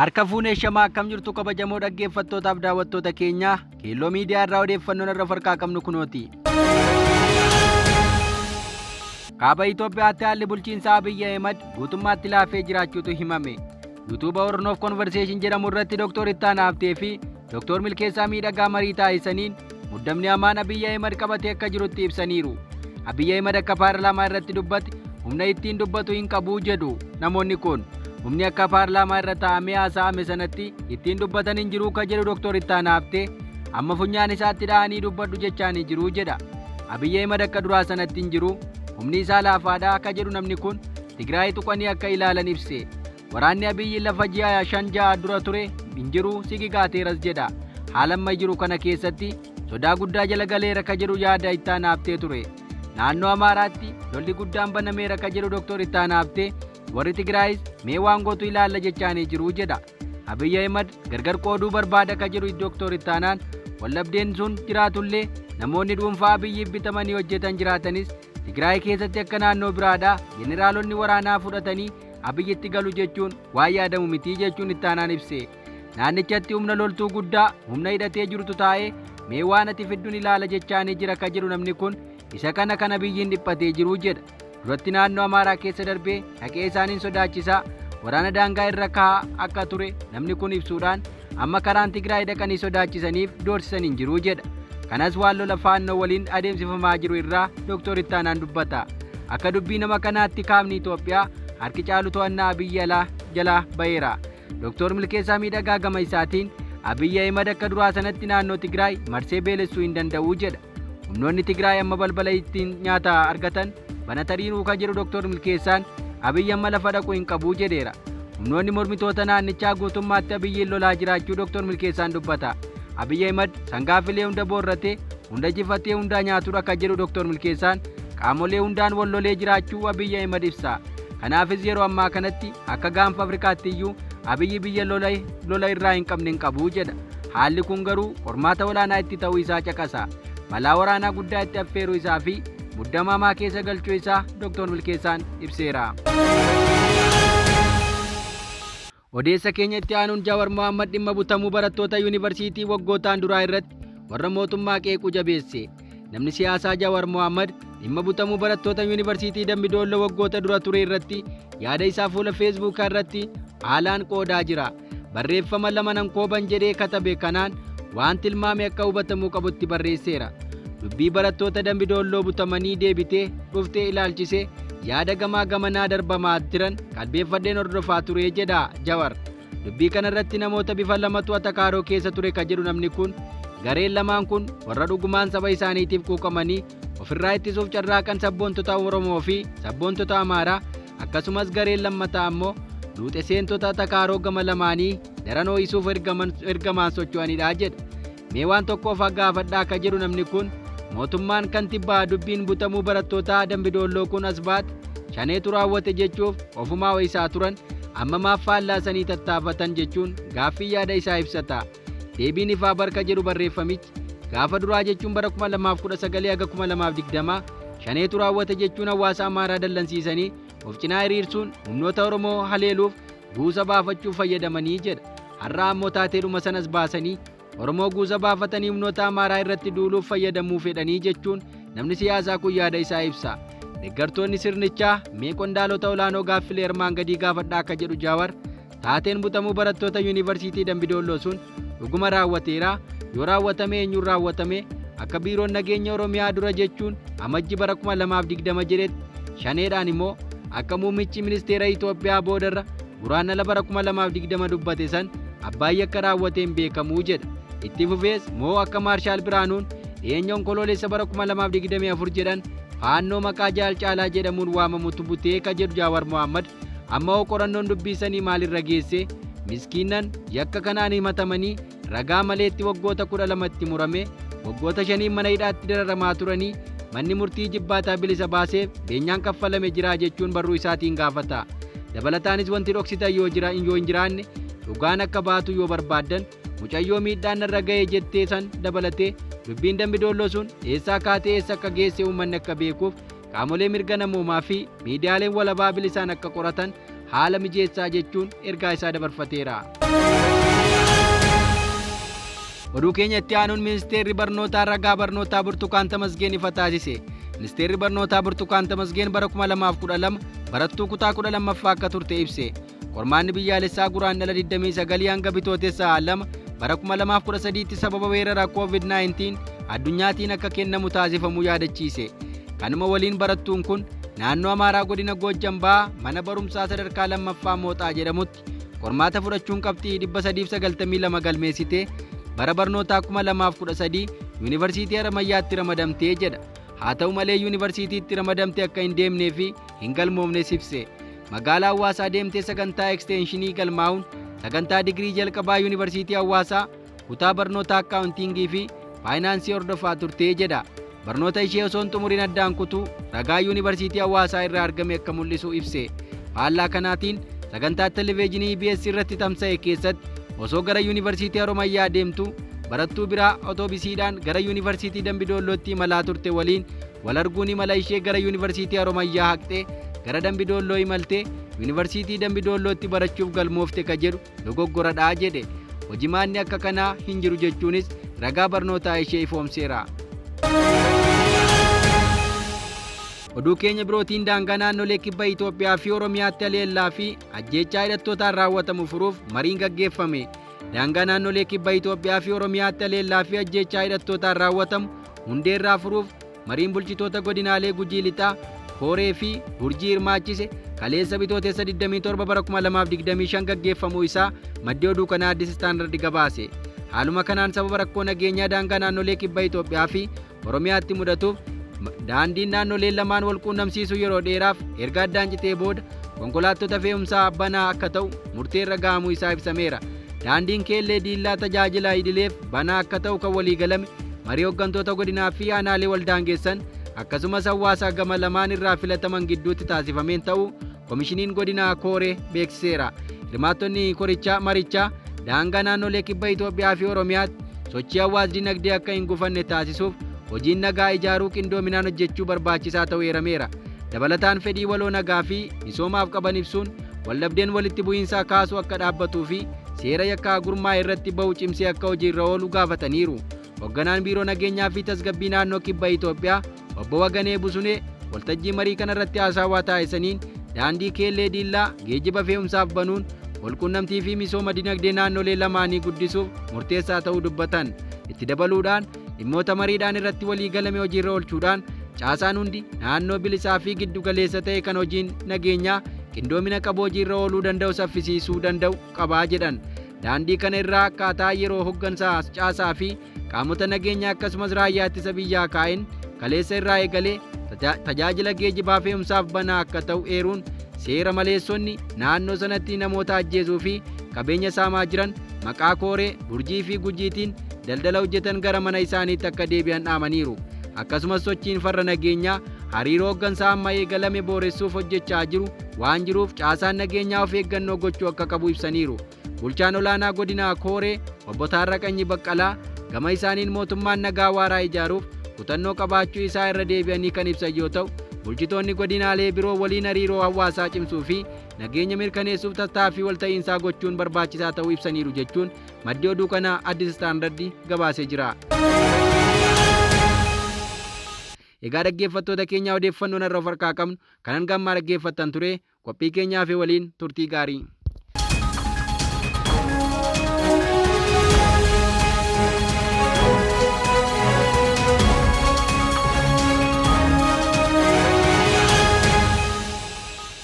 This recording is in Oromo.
Harka fuunee shamaa akkam jirtu kabajamoo dhaggeeffattootaaf daawwattoota keenya Keelloo Miidiyaa irraa odeeffannoon irra farkaa qabnu kunooti. Kaaba Itoophiyaatti haalli bulchiinsa Abiy Ahimad guutummaatti laafee jiraachuutu himame. Yuutuuba Horn of Conversation jedhamu irratti Dr. Ittaanaa Haftee fi Dr. Milkeessaa Miidhagaa marii taasisaniin muddamni hamaan Abiy Ahimad qabatee akka jirutti ibsaniiru. Abiy Ahimad akka paarlaamaa irratti dubbate humna ittiin dubbatu hin qabu jedhu namoonni kun. Humni akka paarlaamaa irra taa'amee haasa'ame sanatti ittiin dubbatan hin jiru ka jedhu Dr. Ittaanaa Haftee amma funyaan isaatti dha'anii dubbadhu jechaanii jiru jedha. Abiy Ahimad akka duraa sanatti hin jiru humni isaa laafaadha akka jedhu namni kun Tigraay tuqanii akka ilaalan ibse. Waraanni Abiyyi lafa ji'a 5-6 dura ture hin jiru sigigaateeras jedha. Haala amma jiru kana keessatti sodaa guddaa jala galeera ka jedhu yaada Ittaanaa Habtee ture. Naannoo Amaaraatti lolli guddaan banameera ka jedhu Dr. Ittaanaa Habtee warri Tigraayis mee waan gootu ilaalla jechaanii jiru jedha. Abiy Ahimad gargar qooduu barbaada ka jedhu Dr. Ittaanaan waldhabdeen sun jiraatullee namoonni dhuunfaa Abiyyiif bitamanii hojjetan jiraatanis Tigraay keessatti akka naannoo biraadhaa jeneraalonni waraanaa fudhatanii Abiyyitti galu jechuun waan yaadamu miti jechuun Ittaanaan ibse. Naannichatti humna loltuu guddaa humna hidhatee jirutu taa'ee mee waan ati fiddun ilaala jechaanii jira ka jedhu namni kun isa kana kan Abiyyiin dhiphatee jiru jedha. Duratti naannoo Amaaraa keessa darbee dhaqee isaaniin sodaachisaa waraana daangaa irra kaa'aa akka ture namni kun ibsuudhaan amma karaan Tigraay dhaqanii sodaachisaniif doorsisan hin jiru jedha. Kanas waan lola Faannoo waliin adeemsifamaa jiru irraa Dr. Ittaanaan dubbata. Akka dubbii nama kanaatti kaabni Itoophiyaa harki caalu to'annaa Abiyyi alaa jalaa baheera. Dr. Milkeessaa Miidhagaa gama isaatiin Abiyyi Ahimad akka duraa sanatti naannoo Tigraay marsee beelessuu hin danda'u jedha. Humnoonni Tigraay amma balbala ittiin nyaata argatan banatariiru kan jedhu Dr. Milkeessaan Abiyyi amma lafa dhaqu hin qabu jedheera. Humnoonni mormitoota naannichaa guutummaatti Abiyyiin lolaa jiraachuu Dr. Milkeessaan dubbata. Abiy Ahimad sangaa filee hunda boorratee, hunda jifatee hundaa nyaatudha kan jedhu Dr. Milkeessaan qaamolee hundaan wal lolee jiraachuu Abiy Ahimad ibsa. Kanaafis yeroo ammaa kanatti akka gaanfa Afrikaatti iyyuu Abiyyi biyya lola, lola irraa hin qabne hin qabu jedha. Haalli kun garuu qormaata olaanaa itti ta'uu isaa caqasa. Balaa waraanaa guddaa itti affeeruu isaa fi muddama hamaa keessa galchuu isaa Dr. Milkeessaan ibseera. Odeessa keenya itti aanuun Jawar Mohammad dhimma butamuu barattoota yuunivarsiitii waggootaan duraa irratti warra mootummaa qeequu jabeesse. Namni siyaasaa Jawar Mohammad dhimma butamuu barattoota yuunivarsiitii Dambi Doolloo waggoota dura ture irratti yaada isaa fuula Feesbuukaa irratti haalaan qoodaa jira. Barreeffama lama nan kooban jedhee katabe kanaan waan tilmaame akka hubatamuu qabutti barreesseera. Dubbii barattoota Dambi Doolloo butamanii deebitee dhuftee ilaalchisee yaada gamaa gamanaa darbamaa jiran qalbeeffadheen hordofaa ture jedha Jawar. Dubbii kana irratti namoota bifa lamatu atakaaroo keessa ture ka jedhu namni kun gareen lamaan kun warra dhugumaan saba isaaniitiif quuqamanii ofirraa ittisuuf carraaqan sabboontota Oromoo fi sabboontota Amaaraa akkasumas gareen lammataa ammoo luuxe seentota atakaaroo gama lamaanii daran ho'isuuf ergamaan socho'anidha jedha. Mee waan tokko of gaafadhaa ka jedhu namni kun mootummaan kan tibbaa dubbiin butamuu barattootaa Dambi Doolloo kun as baate shaneetu raawwate jechuuf ofumaa ho'isaa turan amma maaf faallaasanii tattaafatan jechuun gaaffii yaada isaa ibsata. Deebiin ifaa barka jedhu barreeffamichi gaafa duraa jechuun bara 2019 haga 2020 shaneetu raawwate jechuun hawaasa Amaaraa dallansiisanii of cinaa hiriirsuun humnoota Oromoo haleeluuf guusa baafachuuf fayyadamanii jedha. Har'a ammoo taateedhuma sanas baasanii Oromoo guusa baafatanii humnoota Amaaraa irratti duuluuf fayyadamuu fedhanii jechuun namni siyaasaa kun yaada isaa ibsa. Deeggartoonni sirnichaa mee qondaalota olaanoo gaaffilee armaan gadii gaafadhaa akka jedhu Jaawar taateen butamuu barattoota yuunivarsiitii Dambidoolloo sun dhuguma raawwateera yoo raawwatame eenyuun raawwatame akka biiroon nageenya Oromiyaa dura jechuun amajji bara 2020 jedhetti shaneedhaan immoo akka muummichi ministeera Itoophiyaa boodarra Guraandhala bara 2020 dubbate san abbaan yakka raawwate hin beekamuu jedha. Itti fufees moo akka Maarshaal Biraanuun dhiyeenya Onkoloolessa bara 2024 jedhan Faannoo maqaa Jaal Caalaa jedhamuun waamamutu butee ka jedhu Jaawar Mohammad amma hoo qorannoon dubbii sanii maalirra geesse miskiinnan yakka kanaan himatamanii ragaa maleetti waggoota 12 itti murame waggoota shaniin mana hidhaatti dararamaa turanii manni murtii jibbaataa bilisa baaseef beenyaan kaffalame jiraa jechuun barruu isaatiin gaafata. Dabalataanis wanti dhoksitan yoo jira yoo hin jiraanne dhugaan akka baatu yoo barbaaddan mucayyoo miidhaan narra ga'e jettee san dabalatee dubbiin Dambi Doolloo sun eessaa kaatee eessa akka geesse uummanni akka beekuuf qaamolee mirga namoomaa fi miidiyaaleen walabaa bilisaan akka qoratan haala mijeessaa jechuun ergaa isaa dabarfateera. Oduu keenya itti aanuun Ministeerri Barnootaa ragaa barnootaa Burtukaan Tamasgeen ifa taasise. Ministeerri Barnootaa Burtukaan Tamasgeen bara 2012 barattuu kutaa 12ffaa akka turte ibse. Qormaanni biyyaalessaa Guraandhala 29 hanga Bitootessa 2 bara 2013tti sababa weerara COVID-19 addunyaatiin akka kennamu taasifamuu yaadachiise. Kanuma waliin barattuun kun naannoo Amaaraa godina Goojjam Bahaa mana barumsaa sadarkaa lammaffaa Mooxaa jedhamutti qormaata fudhachuun qabxii 392 galmeessitee bara barnootaa 2013 Yuunivarsiitii Haramayyaatti ramadamtee jedha. Haa ta'u malee yuunivarsiitiitti ramadamte akka hin deemnee fi hin galmoofnes ibse. Magaalaa Hawaasaa deemtee sagantaa eksteenshinii galmaa'uun sagantaa digirii jalqabaa Yuunivarsiitii Hawaasaa kutaa barnoota akkaawuntiingii fi faayinaansii hordofaa turte jedha. Barnoota ishee osoo hin xumurin addaan kutuu ragaa Yuunivarsiitii Hawaasaa irraa argame akka mul'isu ibse. Faallaa kanaatiin sagantaa televeejinii EBS irratti tamsa'e keessatti osoo gara Yuunivarsiitii Haromayyaa deemtuu barattuu biraa otoobisiidhaan gara Yuunivarsiitii Dambidoollootti imalaa turte waliin wal arguun imala ishee gara Yuunivarsiitii Haromayyaa haqxee gara Dambidoolloo imaltee Yuunivarsiitii Dambidoollootti barachuuf galmoofte ka jedhu dogoggoradha jedhe. Hojimaanni akka kanaa hin jiru jechuunis ragaa barnootaa ishee ifoomseera. Oduu keenya birootiin daangaa naannolee kibba Itoophiyaa fi Oromiyaatti haleellaa fi ajjeechaa hidhattootaan raawwatamu furuuf mariin gaggeeffame. Daangaa naannolee kibba Itoophiyaa fi Oromiyaatti haleellaa fi ajjeechaa hidhattootaan raawwatamu hundeerraa furuuf mariin bulchitoota godinaalee Gujii Lixaa, Kooree fi Burjii hirmaachise kaleessa Bitootessa 27 bara 2025 gaggeeffamuu isaa maddi oduu kanaa Addis Standard gabaase. Haaluma kanaan sababa rakkoo nageenyaa daangaa naannolee kibba Itoophiyaa fi Oromiyaatti mudatuuf daandiin naannoleen lamaan wal quunnamsiisu yeroo dheeraaf erga addaan citee booda konkolaattota fe'umsaa banaa akka ta'u murteerra ga'amuu isaa ibsameera. Daandiin Keellee Diillaa tajaajila idileef banaa akka ta'u kan waliigalame marii hoggantoota godinaa fi aanaalee wal daangessan akkasumas hawaasaa gama lamaan irraa filataman gidduutti taasifameen ta'uu Komishiniin Godinaa Kooree beeksiseera. Hirmaattonni korichaa marichaa daangaa naannolee kibba Itoophiyaa fi Oromiyaatti sochii hawaas dinagdee akka hin gufanne taasisuuf hojiin nagaa ijaaruu qindoominaan hojjechuu barbaachisaa ta'uu eerameera. Dabalataan fedhii waloo nagaa fi misoomaaf qaban ibsuun waldhabdeen walitti bu'iinsaa kaasuu akka dhaabbatuu fi seera yakkaa gurmaa'e irratti bahu cimsee akka hojiirra oolu gaafataniiru. Hogganaan Biiroo Nageenyaa fi Tasgabbii Naannoo Kibba Itoophiyaa Obbo Waganee Busunee waltajjii marii kanarratti haasawaa taasisaniin daandii Keellee Diillaa geejjiba fe'umsaaf banuun walquunnamtii fi misooma dinagdee naannolee lamaanii guddisuuf murteessaa ta'uu dubbatan. Itti dabaluudhaan dhimmoota mariidhaan irratti walii galame hojiirra oolchuudhaan caasaan hundi naannoo bilisaa fi giddu galeessa ta'e kan hojiin nageenyaa qindoomina qabu hojiirra ooluu danda'u saffisiisuu danda'u qabaa jedhan. Daandii kana irraa akkaataa yeroo hoggansaa caasaa fi qaamota nageenyaa akkasumas raayyaa ittisa biyyaa kaa'een kaleessa irraa eegalee tajaajila geejibaa fe'umsaaf banaa akka ta'u eeruun seera maleessonni naannoo sanatti namoota ajjeesuu fi qabeenya saamaa jiran maqaa Kooree, Burjii fi Gujiitiin daldala hojjetan gara mana isaaniitti akka deebi'an dhaamaniiru. Akkasumas sochiin farra nageenyaa hariiroo hoggansaa amma eegalame booressuuf hojjechaa jiru waan jiruuf caasaan nageenyaa of eeggannoo gochuu akka qabu ibsaniiru. Bulchaan olaanaa godinaa Kooree obbo Taarraqanyi Baqqalaa gama isaaniin mootummaan nagaa waaraa ijaaruuf kutannoo qabaachuu isaa irra deebi'anii kan ibsan yoo ta'u, bulchitoonni godinaalee biroo waliin hariiroo hawaasaa cimsuu fi nageenya mirkaneessuuf tattaaffii walta'iinsaa gochuun barbaachisaa ta'uu ibsaniiru jechuun maddi oduu kanaa Addis Standard gabaasee jira. Egaa dhaggeeffattoota keenyaa odeeffannoon har'a of harkaa qabnu kan hanga ammaa dhaggeeffattan ture qophii keenyaa fi waliin turtii gaarii.